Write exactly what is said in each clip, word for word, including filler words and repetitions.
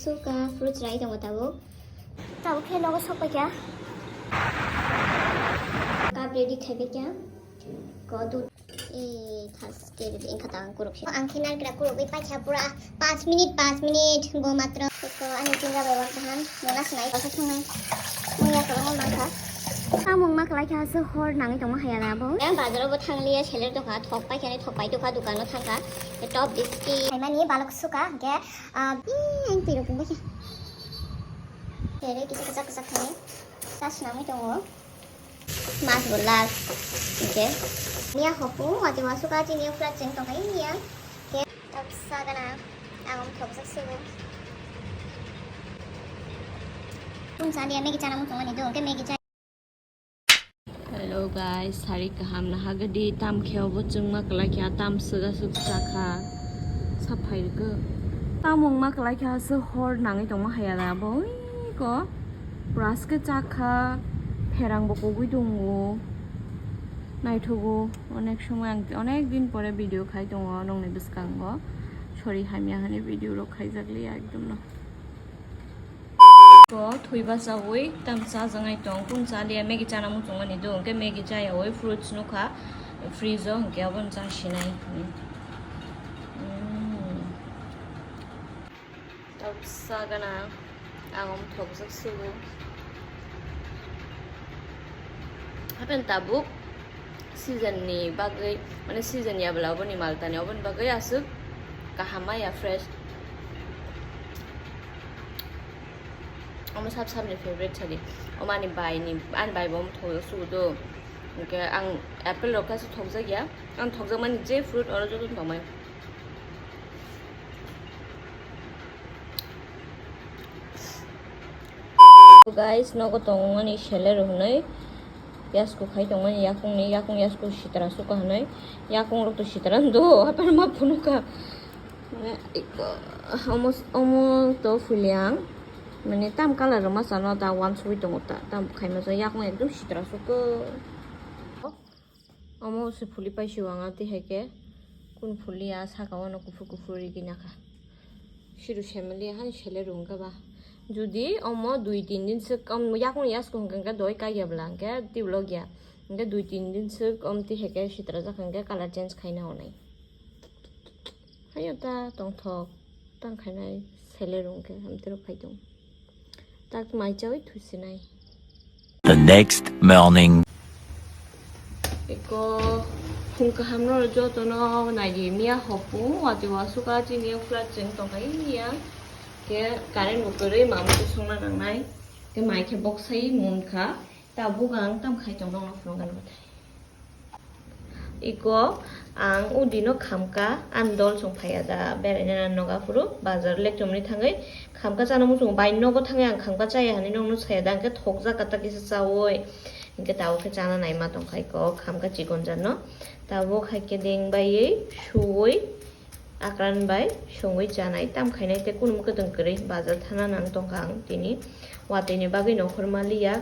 Suka fruits rai tongo tabuk. Tabuk khe nogo sok paikha. Cup ready khai paikha. Ko dud. E thas ke ready wngkha ta ang kuruk se. Ang khe narikra kurugwi paikha pura. Panch minute, panch minute bo matro. Ko ani tinga bai wak kaham. Nuna sinai. Kasa thungnai. Muya ko mo mangkha. Samung ma kwlai kha se hor nangwi tongma haya na bo. Yang bazar bo thangliya seller tongkha. Thok paikha ni thok pai tongkha dukano thangkha. Top biscuit. Hai mani balok suka ke. Ah, ih, ang twi rok bumbai khe. Tere kisa kisa kisa khai. Sa swnamwi tongo. Mas bo lal. Oke. Nia hopu, wati wasu kachi nia flat cheng tong kai nia. Ke, tak sa gana. Ang om thok sak sugu. Tung sa dia Maggi chana mu tongo ni do. Ke Maggi chai. Hello guys, sari kaham nahagadi tam kheo bo chwngma kwlai kha tam swga swg chakha saphai rwgw. Tam wngma kwlai kha se hor nangwi tongma haya da bo ui ko brush khe chakha pherang bo kogwi tongo naithogo onek somoi ang onek din pore video khai tongo nongni bwskango sorry hamya hani video rok khaijak liya ekdom no. Ko thwi bachawi tam chajaknai tong, kung cha liya, Maggi chana muchungmani do, hwnkhe Maggi chayawi fruits nukha fridge o, hwnkhe abono cha sinai. Mm. Tabsa gana ang om thokjak sugo. Hapen tabuk season ni bagwi, mane season ya bwla oboni maltani, oboni bagwi aswk kaham maya fresh. Omo sab sabni favorite sadi. Omo ani bai ni, ani bai bo omo thokjak sugo do. Hwnkhe ang apple rok khe thokjak ya. Ang thokjak mani je fruit oro joto tongmani. Guys, nogo tongmani seller hwnwi yasku khai tongmani yakungni, yakung yasku sitra suka hwnwi yakung rok to sitra do hapan ma phunuka. Omo, omo to fuliang mane tam colour rok ma chano ta wansugwi tongo ta tam khaima yakung ekdom sitra suka. Omo se phuli paisio ang a tei hai khe kun phuli a saka o no kuphur kuphur rigi nakha. Siru semali han sele rung khe ba. Judi omo dui tin din swk om yakung yasku hwnkhe hwnkhe doi kaiya bwla hwnkhe tiblo gya. Hwnkhe dui tin din swk om tei hai khe sitra jak hwnkhe colour change khaina hwnwi. Hayo ta tongthok tang khainai sele rung khe hamtwrwk khai tong. Tak mai chawi thusinai. The next morning. Eko phung kaham no joto no nai di miya hopu wati wasuka chini flat cheng tong kai ya. Ke current bo kwrwi mama ko songna nangnai. Ke mai khe boksai mun kha. Tabuk ang tam khai tong nong no phunuk gana bathai. Iko ang udino khamka, ang dol song phaiya da beraina noga phuru bazar lekchomni thangwi khamka chana muchungo bai nogo thangwi ang khamka chaya hinwi nongno saya da, hwnkhe thokjak kata kisa chawi hwnkhe tabuk khe chana naima tongkha iko khamka chikonjarno tabuk hai khe deng baiwi suwi akran bai songwi chanai tam khainai tei kunu mwkhwtwng kwrwi bazar thana nang tongkha ang tini watwini bagwi nokhorma liya.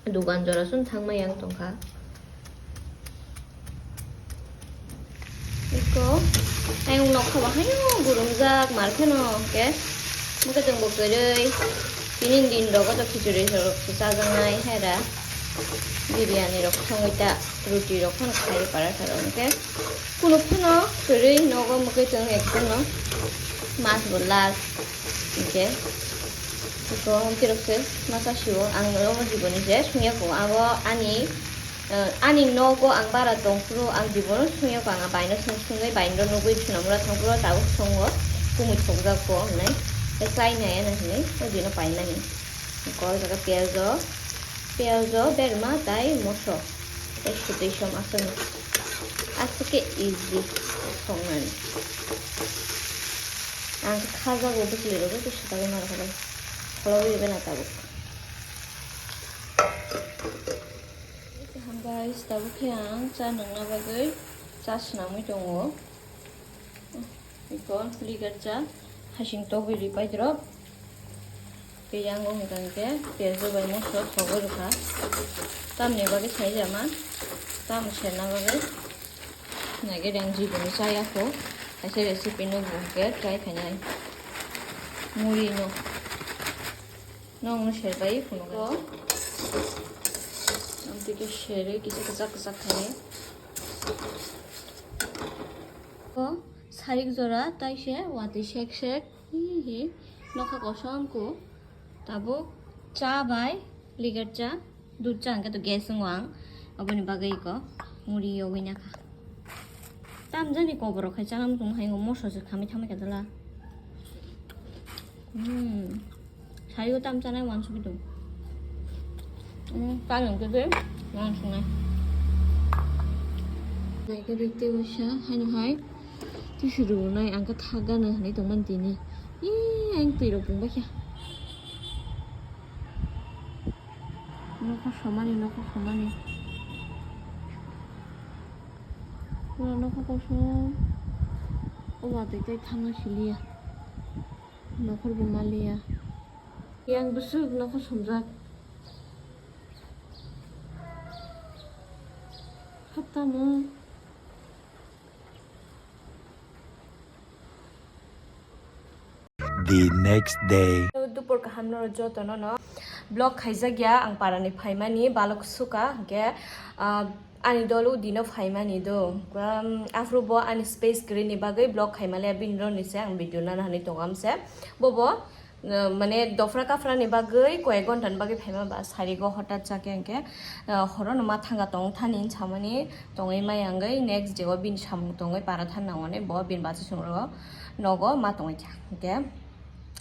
Dugan jora song thangma yang tongkha. Iko ayung nokha ba haino gurumjak mar kheno hwnkhe mwkhwtwng bo kwrwi tini din rogo to khichuri rok se chajaknai haira biryani rok songwi ta ruti rok phano khai paratha rok hwnkhe kunu phano kwrwi nogo mwkhwtwng ekdom no mas bo lal hwnkhe. Iko hwnkhe rok se masa sio ang omo jiboni je songya ko abo ani, eh, ani nogo ang bara tong phuru ang jibono songya ko ang baino song songwi baino nugwi sunamura thang phuru tabuk songo kumui thokjak ko hwnwi tei klai nai ano hwnwi o jino painani kol jaga piyaj o piyaj o berma tai moso tei sutwi som aswk aswk khe easy songnani. Ang khe khajago bwchwlwi rwgwi tei swkagwi mankhai. Kholobwi rwgwi na tabuk. Kaham guys, tabuk khe ang cha nangna bagwi cha swnamwi tongo. Iko ligar cha hasing togwi ri paidrop. Tei yango hwnkha hwnkhe piyaj bai moso thogwi rwkha. Tamni bagwi saijama, tamo serna bagwi. Naikhe ang jiboni chaya kho, kaisa recipe no bo hwnkhe try khainai. Muri no. Nong no ser bai phunuk. Ko. Amtwi khe serwi kisa kwchak kwchak khainai. Ko sarik jora tai se watwi sek sek. Hi hi. Nokha kosom ko. Tabuk cha bai ligar cha. Dud cha hwnkhe to gas wngo ang, aboni bagwi eko muri yogwi nakha. Tamjani koborok khai chana muchung hai moso se khamwi thamwi kha dala. Hmm. Sayo tam chanai wansugwi tong. Hmm, ta nang khe de, wansuknai. Naikhe de tei waisa haino hai tisi rwnai ang khe thak gana hinwi tongmani tini. Ee, ang twi rok pung baikha. Nokha somani, nokha somani. Pura nokha kosom. O watwi tei thangna siliya. Nokhor bo maliya. Yang bwswk nokha somjak. Haptamo. The next day. Dupor kaham no joto no no. Vlog khaijak ya ang parani phaimani balok suka hwnkhe, ah, ani dol o dino phaimani do. Um, aphuru bo ani space kwrwini bagwi vlog khaimale bini roni se ang video nana hinwi tongo amse. Bobo, uh, mane dofra kafrani bagwi koyek ghonta ni bagwi phaima ba sarigo hotat chakhe hwnkhe, uh, horo no ma thanga tong thani hinwi samani tongwi maya wngwi next day o bini samung tongwi para thanna hwnwi bo bini bachai songro nogo ma tongwi kha hwnkhe.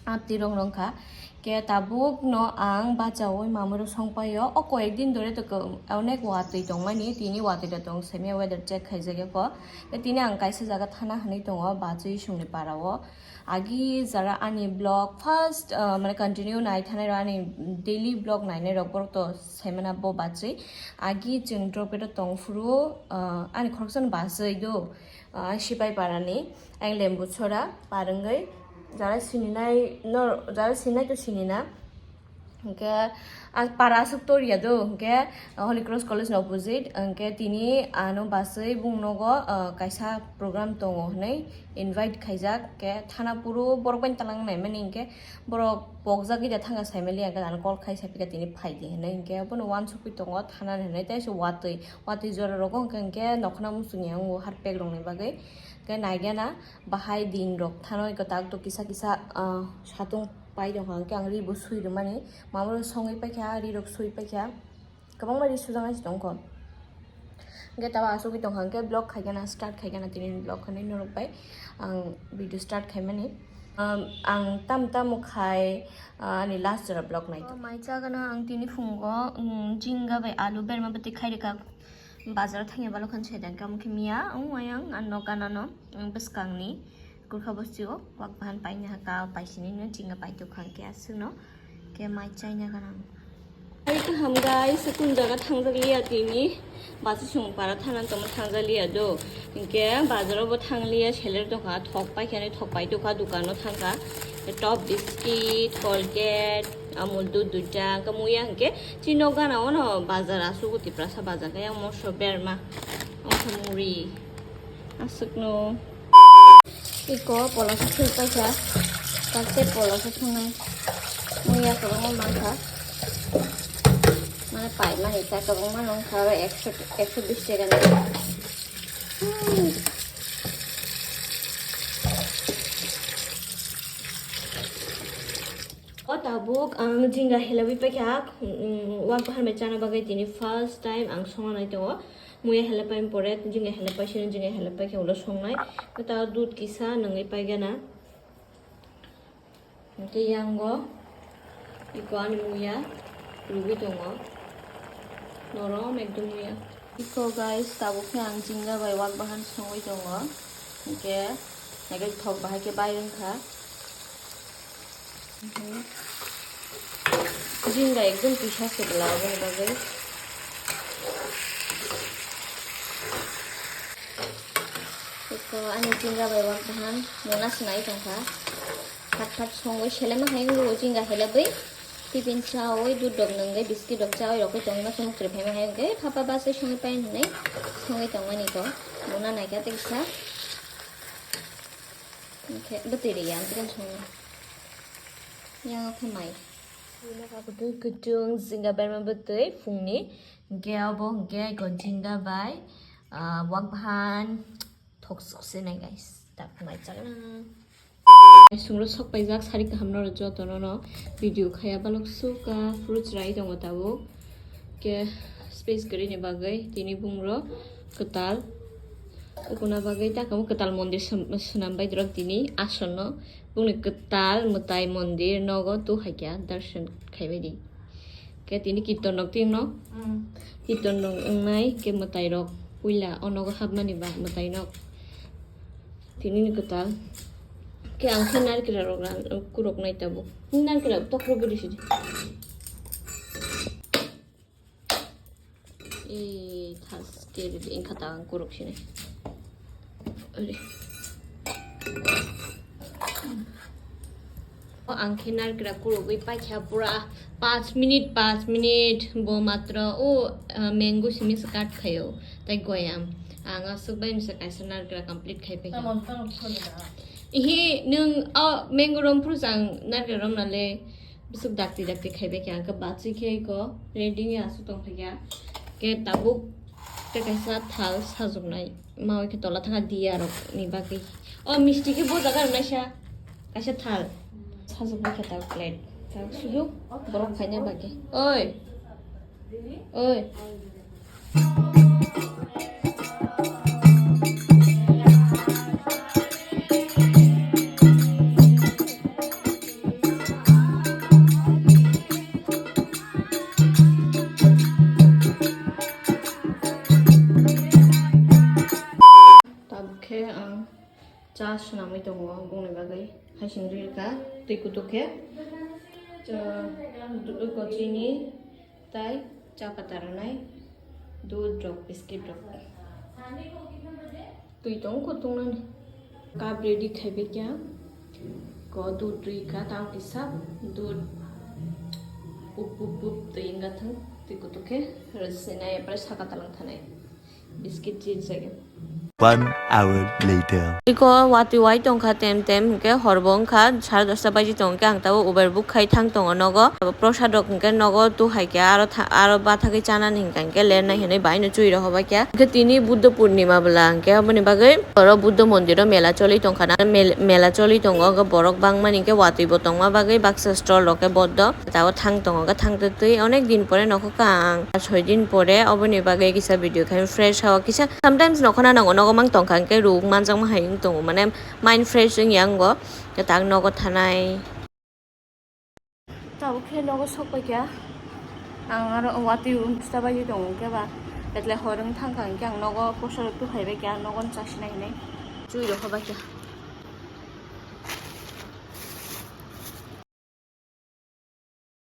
Amtwi rong rong kha. Khe tabuk no ang bachaui mamui rok song paio. O koyek din dore to ko-, onek watwi tongmani, tini watwi da tong semi weather check khaijak ya ko. Khe tini ang kaisa jaga thana hinwi tongo, bachwi songni para o. Agi jara ani vlog first, ah, mane continue nai thanai rok ani daily vlog nainai rok borok to semana bo bachwi. Agi chwng drop to tong phuru, ah, ani khoroksa no bachwi do. Ah, Sipai parani, ang lembu chora, parwngwi, jara sininai, no, jara sininai to sinina. Hwnkhe, ah, para aswk toriya do, hwnkhe, ah, Holy Cross College ni opposite, hwnkhe tini ano bachwi bung nogo, ah, kaisa program tongo hwnwi invite khaijak, hwnkhe thana phuru borok bai talang naimani, hwnkhe borok pokjagwi da thangkha saimali, hwnkhe ano call khai saipikha tini phaidi hwnwi, hwnkhe bono uansukwi tongo thana ni hwnwi, tei se watwi. Watwi jora rogo hwnkhe, hwnkhe nokhna muchungya wngo heartpack rokni bagwi. Hwnkhe naigena bahai din rok thano eko tak to kisa kisa, ah, satung pai tongkha, hwnkhe ang ri bo sui rwmani. Mamoro songwi paikha, ri rok sui paikha. Kwbangma ri sujaknai se tongkho. Hwnkhe tabo achugwi tongkha, hwnkhe vlog khaigena, start khaigena tini vlog hinwi norok bai ang video start khaimani. Um, ang tam tamo khai, ah, ani last jora vlog nai. Mai chagana ang tini phungo, um, jinga bai alu berma bwtwi khai rwkha. Bazar thangya balo khan sai dang kamo khe miya, ang wayang, ang no gana no, ang bwskang ni kurkha bosti o wak bahan paina ha ka paisini no jinga pai tu khang khe aswk no khe mai chaina gana. Hai kaham guys, kun jaga thangjak liya tini, basi sung para thana tongma thangjak liya do, hinkhe bazar o bo thang liya seler tongkha, thok pai khe thok pai tongkha, dukan o thangkha, top biscuit, Colgate, Amul dud duita, hwnkhe muya hwnkhe chini nok gana ono bazar aswk o Tiprasa bazar khe yang moso berma, wngkha muri aswk no. Iko polosa thwi paikha, kaisa polosa thwngnai muya kwbangma mankha, mane paimani ta kwbangma nungkha aro ekso, ekso bis taka ni. O tabuk ang jinga helabwi paikha, mm, wak bahan bai chana bagwi tini first time ang songna nai tongo. Muya helapai pore jinga helapai sino jinga helapai khe ulo songnai. Ta dud kisa nangwi paigana. Hwnkhe yango iko ani muya rugwi tongo. Norom ekdom muya. Iko guys, tabuk khe ang jinga bai wak bahan songwi tongo. Hwnkhe naikhe thok bahai khe bai wngkha. Jinga ekdom kisa se bwla aboni bagwi. Eko ani jinga bai wak bahan mona swnai tongkha. Phat phat songwi selema hai wngwi jinga helebwi. Tiffin chawi dudh rok nungwi biscuit rok chawi rokwi tongma se mukchwlwi phaima hai wngkhe phapa bachwi songwi pai hinwi songwi tongmani ko. Mona naikha tei kisa. Hwnkhe bwtwi rwya ang tei songwi. Yang khe mai. Kutung kutung jinga berma bwtwi phungni. Hwnkhe obo hwnkhe eko jinga bai, ah, wak bahan thok sok se nai guys. Tak mai chakna. Sungro sok paijak sari kaham no joto no no video khaya balok suka fruits rai tongo tabuk. Ke space kwrwi ni bagwi tini bungro kwtal. Ukuna bagwi ta kamo kwtal mondir swnam bai dorok tini asonno bungni kwtal mwtai mondir nogo tu haikya darshan khaibai di. Ke tini kirton rok tini no kirton rok wngnai ke mwtai rok puila o nogo hapmani ba mwtai nok tini ni kwtal ke ang khe narikra rok kurok nai tabuk narikra tokro bwrwi sidi. Ee, thas ke engkha ta ang kuruk sini. Are. O ang khe narikra kurugwi paikha pura panch minute, panch minute bo matro o, ah, mango simi se cut khaio tai goyam. Ang aswk bai misa kaisa narikra complete khai paikha. Ihi nwng o mango rom phuru jang narikra rom nale. Bwswk dakti dakti khaibai khe ang khe bachwi khe eko ready wngya aswk tong phaikha. Khe tabuk tei kaisa thal sajwknai ma oi khe tola thangkha diya rok ni bagwi. O misti khe bo jaga rwnaisa kaisa thal sajwknai khe tabuk plate tabuk sudu borok khaina bagwi. Oi. Oi. Tabuk khe ang cha swnamwi tongo bongni bagwi. Hai sing rwkha twi kutuk khe. Cha, du-, ko chini. Tai cha pata rwnai, dudh rok, biscuit rok. Twi tongo kutung nani. Cup ready khaibai kha. Ko dudh rwi kha, tang kisa dudh up, up, up, twi wngkha thang. Twi kutuk khe rwsinai, apre saka talang thanai. Biscuit chini sake. One hour later. Iko watwi wai tongkha tem tem, hwnkhe horbo wngkha, sare dosta baji tongkhe ang tabuk Uber book khai thang tongo nogo. Prosad rok hwnkhe nogo tuhaikhe aro tha-, aro bathagwi chanani hwnkha hwnkhe lernai hinwi baino chui rohobaikha. Hwnkhe tini Buddha Purnima bwla hwnkhe aboni bagwi oro Buddha mondiro mela choli tongkha na, mel-, mela choli tongo, hwnkhe borok bangmani hwnkhe watwi bo tongma bagwi baksa stall rok khe bodo. Tao thang tongo, thang twi twi onek din pore nokho kha ang, soi din pore, oboni bagwi kisa video khai fresh ha o kisa, sometimes nokho na nango nogo mang tongkha hwnkhe ruk manjakma hai wng tongo, mane mind fresh wngya wngo, tak nogo thanai. Tabuk khe nogo sok pai kha, ang aro watwi umsta bai tongo hwnkhe ba, etle hor wng thang kha hwnkhe ang nogo posa rok tukhai bai kha, nogo chasinai hinwi chui rok hobai kha.